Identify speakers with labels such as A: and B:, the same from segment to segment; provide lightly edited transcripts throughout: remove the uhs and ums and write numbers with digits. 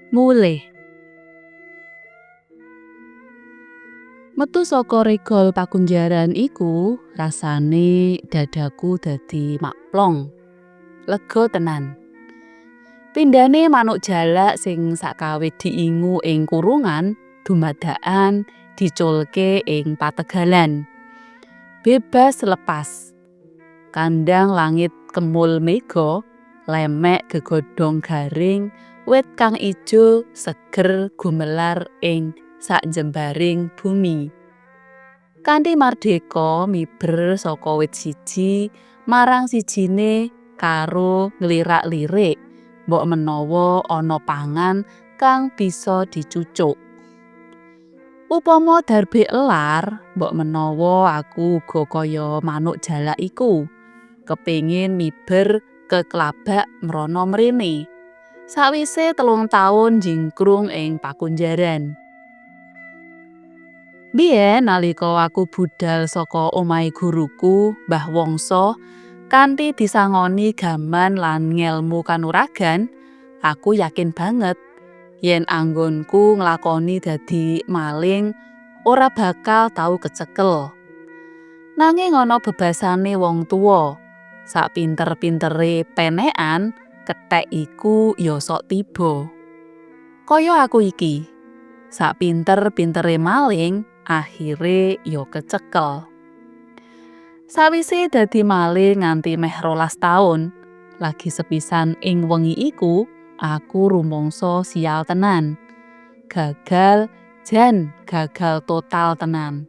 A: Mulih. Metu saka regol pakunjaran iku, rasane dadaku dadi makplong. Lega tenan. Pindhane manuk jalak sing sakawit diingu ing kurungan dumadakan diculke ing pategalan. Bebas lepas. Kandhang langit kemul mega, lemek gegodhong garing, wit kang ijo seger gumelar ing sakjembaring bumi. Kanthi mardeka miber saka wit siji marang sijine karo nglirak-lirik mbok menawa ana pangan kang bisa dicucuk. Upama darbe elar, mbok menawa aku uga kaya manuk jalak iku, kepingin miber keklabak mrana mrene. Sawise 3 taun njingkrung ing pakunjaran. Biyen nalika aku budal saka omahe guruku, Mbah Wongso, kanthi disangoni gaman lan ngelmu kanuragan, aku yakin banget yen anggonku nglakoni dadi maling ora bakal tau kecekel. Nanging ana bebasane wong tuwa, sak pinter-pintere penekan, kethek iku ya sok tiba. Kaya aku iki, sak pinter-pintere maling, akhire ya kecekel. Sawise dadi maling nganti meh 12 taun, lagi sepisan ing wengi iku, aku rumangsa sial tenan. Gagal, jan gagal total tenan.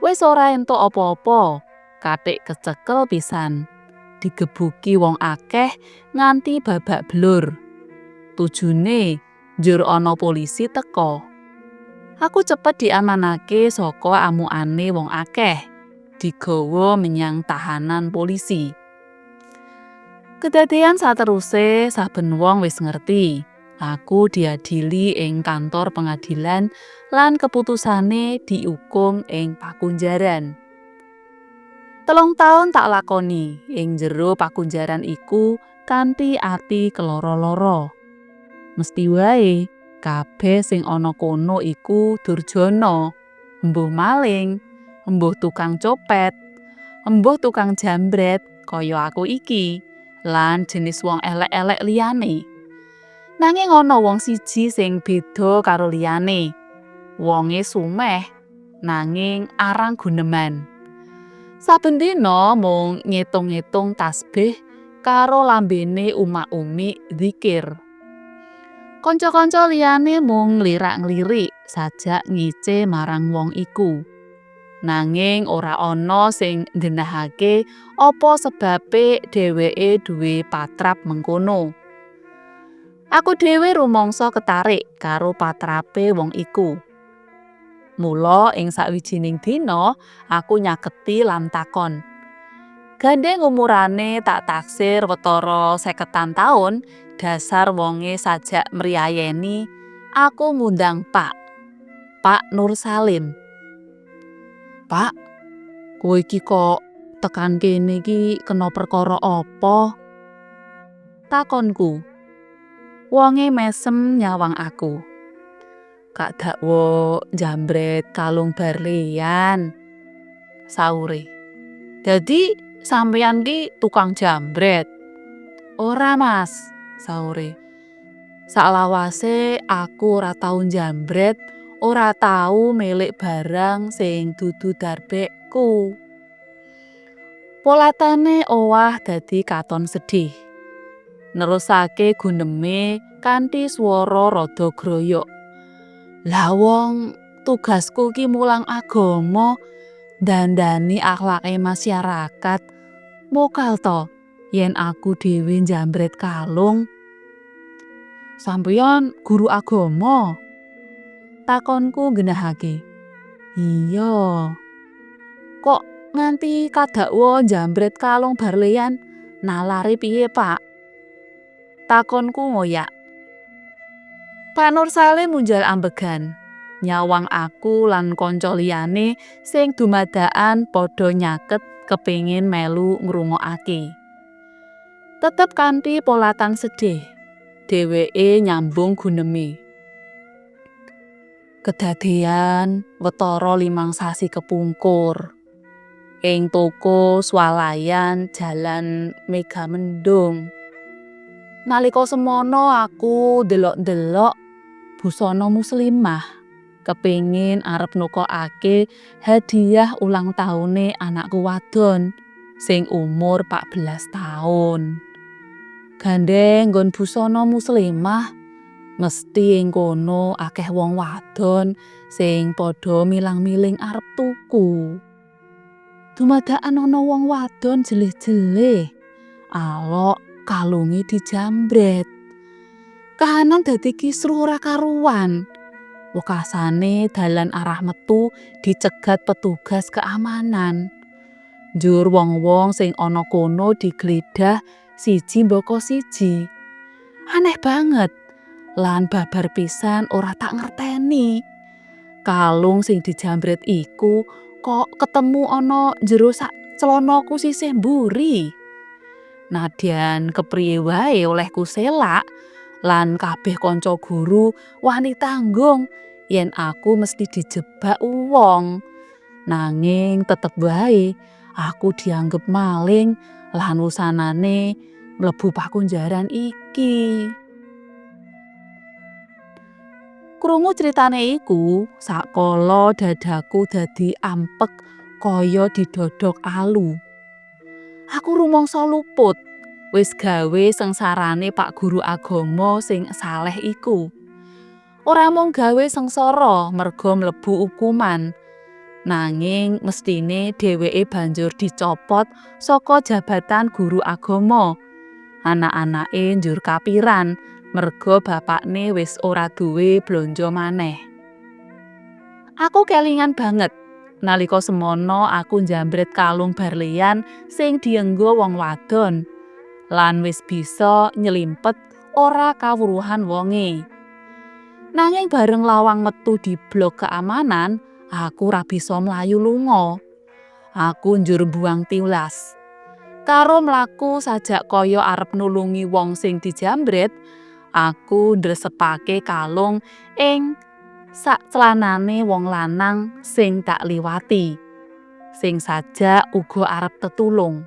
A: Wis ora entuk apa-apa, katik kecekel pisan. Digebuki wong akeh nganti babak blur. Tujune njur ana polisi teka. Aku cepet diamanake saka amukane wong akeh, digawa menyang tahanan polisi. Kedadean sateruse saben wong wis ngerti. Aku diadili ing kantor pengadilan lan keputusane diukum ing pakunjaran. 3 taun tak lakoni ing jero pakunjaran iku kanthi ati keloro-loro. Mesti wae kabeh sing ana kono iku durjana, embuh maling, embuh tukang copet, embuh tukang jambret kaya aku iki, lan jenis wong elek-elek liyane. Nanging ana wong siji sing beda karo liyane. Wonge sumeh nanging arang guneman. Saben dina mung ngitung-ngitung tasbih karo lambene umak-umik dzikir. Kanca-kanca liyane mung nglirak-nglirik sajak ngice marang wong iku. Nanging ora ana sing nggenahake apa sebabe dheweke duwe patrap mengkono. Aku dhewe rumangsa ketarik karo patrape wong iku. Mula ing sawijining dina aku nyaketi lan takon. Gandheng umurane tak taksir watara 50-an taun, dasar wonge sajak mriyayeni, aku ngundang Pak. Pak Nur Salim. "Pak, kowe iki kok tekan kene iki kena perkara apa?" takonku. Wonge mesem nyawang aku. "Kadakwa njambret kalung barlian," saure. "Dadi sampeyan ki tukang jambret?" "Ora, Mas," saure. "Saklawase aku ora tau njambret, ora tau milik barang sing dudu darbekku." Polatane owah dadi katon sedih. Nerusake guneme kanthi swara rada groyok. "Lah wong tugasku ki mulang agama, ndandani akhlake masyarakat. Mokal to yen aku dhewe njambret kalung." "Sampeyan guru agama?" takonku nggenahake. "Iya." "Kok nganti kadakwa njambret kalung barlian, nalare piye, Pak?" takonku ngoyak. Pak Nur Salim munjal ambegan, nyawang aku lan kanca liyane sing dumadakan padha nyaket kepingin melu ngrungokake. Tetep kanthi polatan sedih, Dheweke nyambung guneme. Kedadean watara 5 sasi kepungkur. Ing toko swalayan Jalan Megamendung. Nalika semono aku ndelok-ndelok busana muslimah, kepingin arep nukokake hadiah ulang taune anakku wadon sing umur 14 taun. Gandeng nggon busana muslimah, mesti ing kono akeh wong wadon sing padha milang-miling arep tuku. Dumadakan ana wong wadon jelih-jelih, alok kalunge dijambret. Kahanan dadi kisruh ora karuan. Wekasane dalan arah metu dicegat petugas keamanan. Njur wong-wong sing ana kono digledah siji mbaka siji. Aneh banget lan babar pisan ora tak ngerteni. Kalung sing dijambret iku kok ketemu ana njero sak celanaku sisih mburi. Nadyan kepriye wae olehku selak lan kabeh kanca guru wani tanggung yen aku mesti dijebak wong. Nanging tetep wae aku dianggep maling lan wusanane mlebu pakunjaran iki. Krungu critane iku, sakala dadaku dadi ampek kaya didodok alu. Aku rumangsa luput, wis gawe sengsarane Pak Guru Agama sing saleh iku. Ora mung gawe sengsara merga mlebu ukuman, nanging mestine dheweke banjur dicopot saka jabatan guru agama. Anak-anake njur kapiran merga bapakne wis ora duwe blonjo maneh. Aku kelingan banget nalika semono aku njambret kalung berlian sing dienggo wong wadon lan wis bisa nyelimpet ora kawruhan wonge. Nanging bareng lawang metu diblok keamanan, aku ora bisa mlayu lunga. Aku njur mbuang tilas. Karo mlaku sajak kaya arep nulungi wong sing dijambret, aku ndresepake kalung ing sak clanane wong lanang sing tak liwati, sing sajak uga arep tetulung.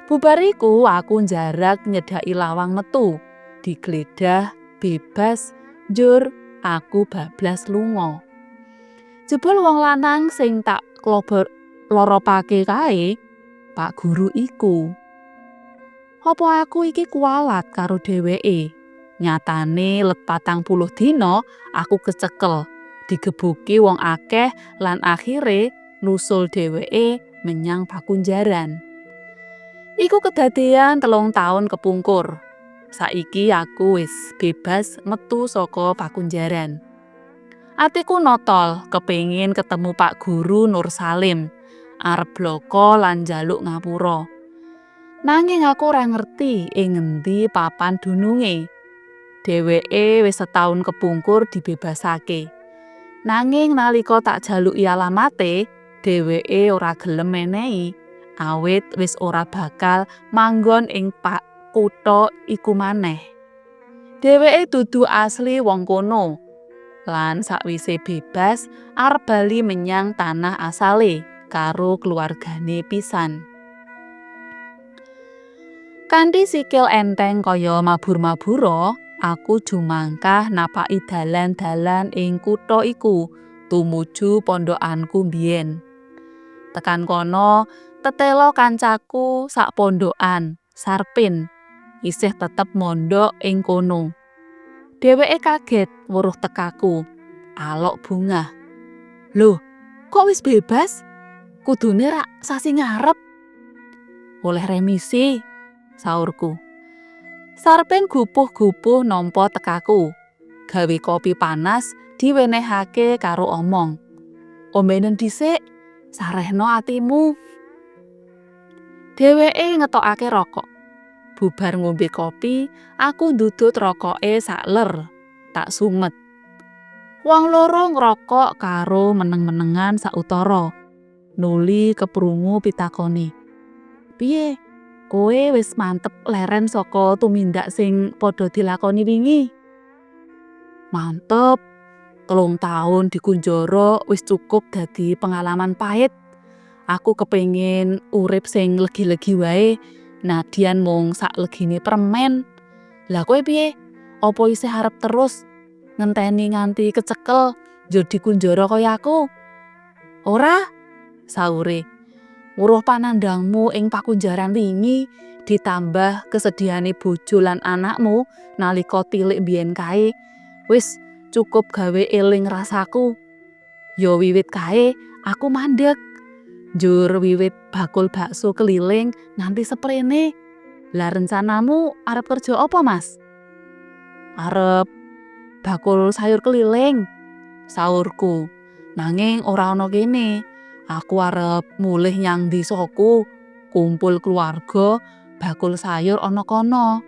A: Bubar iku aku njarak nyedhaki lawang metu, digledah bebas, njur aku bablas lunga. Jebul wong lanang sing tak kloropake kae Pak Guru iku. Apa aku iki kuwalat karo dheweke? Nyatane let 40 dina aku kecekel, digebuki wong akeh lan akhire nusul dheweke menyang pakunjaran. Iku kedadean 3 taun kepungkur. Saiki aku wis bebas metu saka pakunjaran. Atiku notol kepingin ketemu Pak Guru Nur Salim, arep blaka lan njaluk ngapura. Nanging aku ora ngerti ing ngendi papan dununge. Dheweke wis setaun kepungkur dibebasake. Nanging nalika tak jaluki alamate, dheweke ora gelem menehi, awit wis ora bakal manggon ing pak kutha iku maneh. Dheweke dudu asli wong kono. Lan sakwise bebas arep bali menyang tanah asale karo keluargane pisan. Kanthi sikil enteng kaya mabur-mabura, aku jumangkah napaki dalan-dalan ing kutha iku tumuju pondokanku mbiyen. Tekan kono, tetela kancaku sak pondokan, Sarpin, isih tetep mondok ing kono. Dheweke kaget weruh tekaku, alok bungah. "Lho, kok wis bebas? Kudune rak sasi ngarep." "Oleh remisi," saurku. Sarpin gupuh-gupuh nampa tekaku. Gawe kopi panas diwenehake karo omong, "Ombenen dhisik, sarehno atimu." Dheweke ngetokake rokok. Bubar ngombe kopi, aku ndudut rokoke sak ler, tak sumet. Wong loro ngrokok karo meneng-menengan sautara. Nuli keprungu pitakone. "Piye? Kowe wis mantep leren saka tumindak sing padha dilakoni wingi? Mantep. 3 taun dikunjara wis cukup dadi pengalaman pahit. Aku kepengin urip sing legi-legi wae, nadyan mung sak legine permen. Lah kowe piye? Apa isih arep terus ngenteni nganti kecekel njur dikunjara kaya aku? Ora, saure. Weruh panandhangmu ing pakunjaran wingi ditambah kesedihane bojo lan anakmu nalika tilik mbiyen kae, wis cukup gawe eling rasaku. Ya wiwit kae aku mandeg. Njur wiwit bakul bakso keliling nganti seprene. Lah rencanamu arep kerja apa, Mas? Arep bakul sayur keliling, saurku. Nanging ora ana kene. Aku arep mulih nyang desaku, kumpul keluarga, bakul sayur ana kono.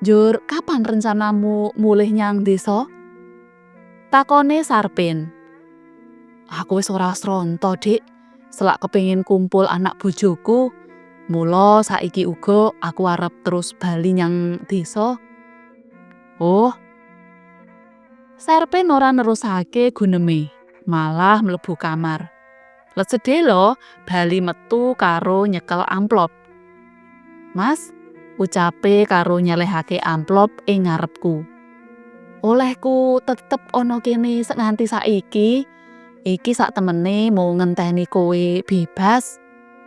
A: Njur kapan rencanamu mulih nyang desa? Takone Sarpin. Aku wis ora sronto, Dik. Selak kepengin kumpul anak bojoku. Mula saiki uga aku arep terus bali nyang desa. Oh. Sarpin ora nerusake guneme, malah mlebu kamar. Let sedelo bali metu karo nyekel amplop. Mas, ucape karo nyelehake amplop ing ngarepku. Olehku tetep ana kene nganti saiki, iki sak temene mung ngenteni kowe bebas.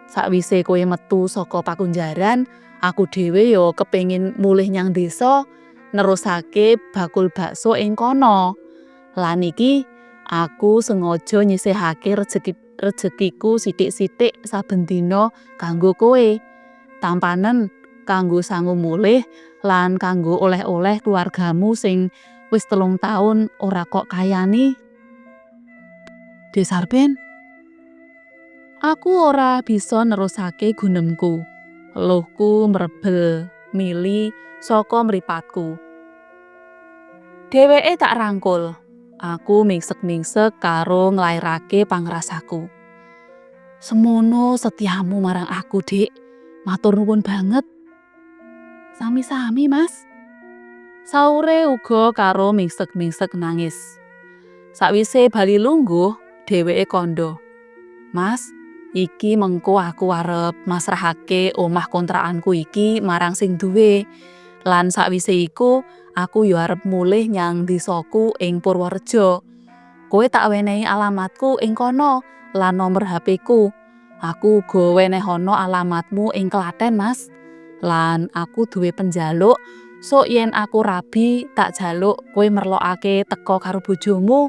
A: Sakwise kowe metu saka pakunjaran, aku dhewe ya kepengin mulih nyang desa nerusake bakul bakso ing kono. Lan iki aku sengaja nyisihake rejekiku sithik-sithik saben dina kanggo kowe. Tampanen kanggo sangu mulih lan kanggo oleh-oleh keluargamu sing wis 3 taun ora kok kayani. Dik Sarpin, aku ora bisa nerusake gunemku. Eluhku mrebel mili saka mripatku. Dheweke tak rangkul. Aku mingsek-mingsek karo nglairake pangrasaku. Semono setiamu marang aku, Dik. Matur nuwun banget. Sami-sami, Mas. Saure uga karo mingsek-mingsek nangis. Sakwise bali lungguh, dheweke kandha. Mas, iki mengko aku arep masrahake omah kontrakanku iki marang sing duwe. Lan sakwise iku, aku yo arep mulih nyang desaku ing Purworejo. Kowe tak wenehi alamatku ing kono lan nomor HP-ku. Aku uga wenehono alamatmu ing Klaten, Mas. Lan aku duwe penjaluk, sok yen aku rabi tak jaluk kowe merlokake teka karo bojomu.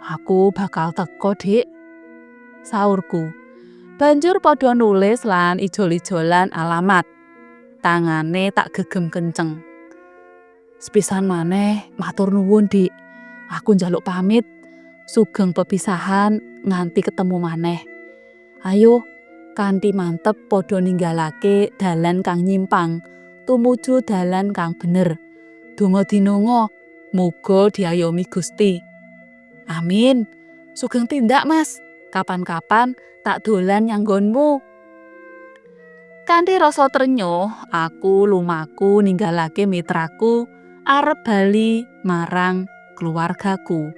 A: Aku bakal teka, Dik. Saurku. Banjur padha nulis lan ijol-ijolan alamat. Tangane tak gegem kenceng. Sepisan maneh matur nuwun, Dik. Aku njaluk pamit. Sugeng pepisahan nganti ketemu maneh. Ayo kanthi mantep padha ninggalake dalan kang nyimpang tumuju dalan kang bener. Donga dinonga, muga diayomi Gusti. Amin. Sugeng tindak, Mas. Kapan-kapan tak dolan nyang nggonmu. Kanthi rasa trenyuh, aku lumaku ninggalake mitraku arep bali marang keluargaku.